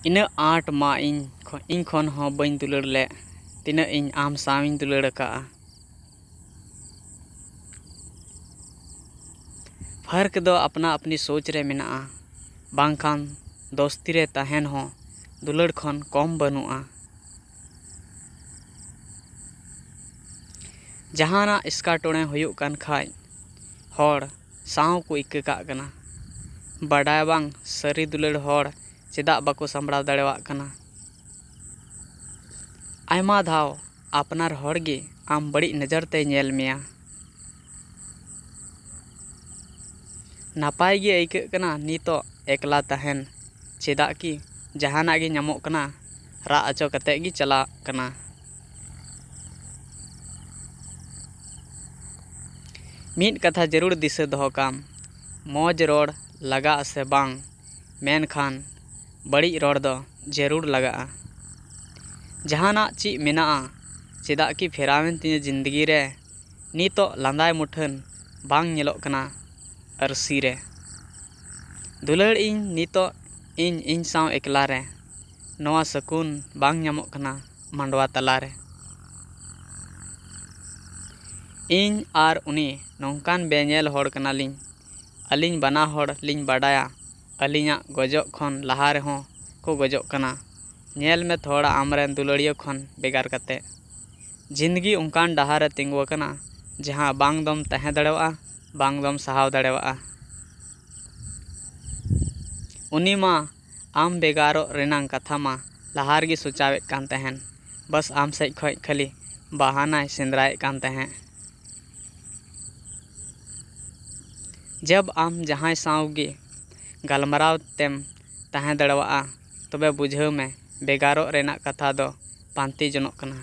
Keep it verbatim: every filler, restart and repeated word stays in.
ᱤᱱᱟᱹᱜ ᱟᱸᱴ ᱢᱟ ᱤᱧ ᱠᱷᱚ-, ᱤᱧ ᱠᱷᱚᱱ ᱦᱚᱸ ᱵᱟᱹᱧ ᱫᱩᱞᱟᱹᱲ ᱞᱮᱫ, ᱛᱤᱱᱟᱹᱜ ᱤᱧ ᱟᱢ ᱥᱟᱶ ᱤᱧ ᱫᱩᱞᱟᱹᱲ ᱟᱠᱟᱫᱼᱟ᱾ ᱯᱷᱟᱨᱠ ᱫᱚ ᱟᱯᱱᱟ ᱟᱯᱱᱤ ᱥᱳᱪ ᱨᱮ ᱢᱮᱱᱟᱜᱼᱟ, ᱵᱟᱝᱠᱷᱟᱱ ᱫᱳᱥᱛᱤ ᱨᱮ ᱛᱟᱦᱮᱱ ᱦᱚᱸ ᱫᱩᱞᱟᱹᱲ ᱠᱷᱚᱱ ᱠᱚᱢ ᱵᱟᱹᱱᱩᱜᱼᱟ᱾ ᱡᱟᱦᱟᱱᱟᱜ ᱮᱥᱠᱟᱨᱴᱚᱬᱮ ᱦᱩᱭᱩᱜ ᱠᱟᱱ ᱠᱷᱟᱡ, ᱦᱚᱲ ᱥᱟᱶ ᱠᱚ ᱤᱠᱟᱹ ᱠᱟᱜ ᱠᱟᱱᱟ᱾ ᱵᱟᱰᱟᱭ ᱵᱟᱝ ᱥᱟᱹᱨᱤ ᱫᱩᱞᱟᱹᱲ ᱦᱚᱲ ᱪᱮᱫᱟᱜ ᱵᱟᱠᱚ ᱥᱟᱢᱵᱲᱟᱣ ᱫᱟᱲᱮᱭᱟᱜ ᱠᱟᱱᱟ? ᱟᱭᱢᱟ ᱫᱷᱟᱣ ᱟᱯᱱᱟᱨ ᱦᱚᱲ ᱜᱮ ᱟᱢ ᱵᱟᱹᱲᱤᱡ ᱱᱚᱡᱚᱨ ᱛᱮᱭ ᱧᱮᱞ ᱢᱮᱭᱟ᱾ ᱱᱟᱯᱟᱭ ᱜᱮ ᱟᱹᱭᱠᱟᱹᱜ ᱠᱟᱱᱟ ᱱᱤᱛᱚᱜ ᱮᱠᱞᱟ ᱛᱟᱦᱮᱱ, ᱪᱮᱫᱟᱜ ᱠᱤ ᱡᱟᱦᱟᱱᱟᱜ ᱜᱮ ᱧᱟᱢᱚᱜ ᱠᱟᱱᱟ, ᱨᱟᱜ ᱦᱚᱪᱚ ᱠᱟᱛᱮ ᱜᱮ ᱪᱟᱞᱟᱜ ᱠᱟᱱᱟ᱾ ᱢᱤᱫ ᱠᱟᱛᱷᱟ ᱡᱟᱹᱨᱩᱲ ᱫᱤᱥᱟᱹ ᱫᱚᱦᱚ ᱠᱟᱢ, ᱢᱚᱡᱽ ᱨᱚᱲ ᱞᱟᱜᱟᱜ ᱥᱮ ᱵᱟᱝ, ᱢᱮᱱᱠᱷᱟᱱ ᱵᱟᱹᱲᱤᱡ ᱨᱚᱲ ᱫᱚ ᱡᱟᱹᱨᱩᱲ ᱞᱟᱜᱟᱜᱼᱟ᱾ ᱡᱟᱦᱟᱱᱟᱜ ᱪᱮᱫ ᱢᱮᱱᱟᱜᱼᱟ, ᱪᱮᱫᱟᱜ ᱠᱤ ᱯᱷᱮᱨᱟᱣᱮᱱ ᱛᱤᱧᱟᱹ ᱡᱤᱱᱫᱮᱜᱤ ᱨᱮ? ᱱᱤᱛᱚᱜ ᱞᱟᱸᱫᱟᱭ ᱢᱩᱴᱷᱟᱹᱱ ᱵᱟᱝ ᱧᱮᱞᱚᱜ ᱠᱟᱱᱟ ᱟᱹᱨᱥᱤ ᱨᱮ᱾ ᱫᱩᱞᱟᱹᱲ ᱤᱧ ᱱᱤᱛᱚᱜ ᱤᱧ, ᱤᱧ ᱥᱟᱶ ᱮᱠᱞᱟ ᱨᱮ, ᱱᱚᱣᱟ ᱥᱟᱹᱠᱩᱱ ᱵᱟᱝ ᱧᱟᱢᱚᱜ ᱠᱟᱱᱟ ᱢᱟᱰᱣᱟ ᱛᱟᱞᱟ ᱨᱮ᱾ ᱤᱧ ᱟᱨ ᱩᱱᱤ ᱱᱚᱝᱠᱟᱱ ᱵᱮᱧᱮᱞ ᱦᱚᱲ ᱠᱟᱱᱟᱞᱤᱧ, ᱟᱹᱞᱤᱧ ᱵᱟᱱᱟ ᱦᱚᱲ ᱞᱤᱧ ᱵᱟᱰᱟᱭᱟ, ᱟᱹᱞᱤᱧᱟᱜ ᱜᱚᱡᱚᱜ ᱠᱷᱚᱱ ᱞᱟᱦᱟ ᱨᱮᱦᱚᱸ ᱠᱚ ᱜᱚᱡᱚᱜ ᱠᱟᱱᱟ᱾ ᱧᱮᱞ ᱢᱮ ᱛᱷᱚᱲᱟ ᱟᱢᱨᱮᱱ ᱫᱩᱞᱟᱹᱲᱤᱭᱟᱹ ᱠᱷᱚᱱ ᱵᱷᱮᱜᱟᱨ ᱠᱟᱛᱮ᱾ ᱡᱤᱱᱫᱮᱜᱤ ᱚᱱᱠᱟᱱ ᱰᱟᱦᱟᱨ ᱨᱮ ᱛᱤᱸᱜᱩ ᱟᱠᱟᱱᱟ, ᱡᱟᱦᱟᱸ ᱵᱟᱝ ᱫᱚᱢ ᱛᱟᱦᱮᱸ ᱫᱟᱲᱮᱭᱟᱜᱼᱟ, ᱵᱟᱝ ᱫᱚᱢ ᱥᱟᱦᱟᱣ ᱫᱟᱲᱮᱭᱟᱜᱼᱟ᱾ ᱩᱱᱤ ᱢᱟ ᱟᱢ ᱵᱷᱮᱜᱟᱨᱚᱜ ᱨᱮᱱᱟᱝ ᱠᱟᱛᱷᱟ ᱢᱟ ᱞᱟᱦᱟ ᱨᱮᱜᱮ ᱥᱚᱪᱟᱣᱮᱫ ᱠᱟᱱ ᱛᱟᱦᱮᱱ, ᱵᱟᱥ ᱟᱢ ᱥᱮᱫ ᱠᱷᱚᱱ ᱠᱷᱟᱹᱞᱤ ᱵᱟᱦᱟᱱᱟᱭ ᱥᱮᱸᱫᱽᱨᱟᱭᱮᱫ ᱠᱟᱱ ᱛᱟᱦᱮᱸᱫ᱾ ᱡᱟᱵ ᱟᱢ ᱡᱟᱦᱟᱸᱭ ᱥᱟᱶ ᱜᱮ ᱜᱟᱞᱢᱟᱨᱟᱣ ᱛᱮᱢ ᱛᱟᱦᱮᱸ ᱫᱟᱲᱮᱭᱟᱜᱼᱟ, ᱛᱚᱵᱮ ᱵᱩᱡᱷᱟᱹᱣ ᱢᱮ, ᱵᱷᱮᱜᱟᱨᱚᱜ ᱨᱮᱱᱟᱜ ᱠᱟᱛᱷᱟ ᱫᱚ ᱯᱟᱱᱛᱮ ᱡᱚᱱᱚᱜ ᱠᱟᱱᱟ᱾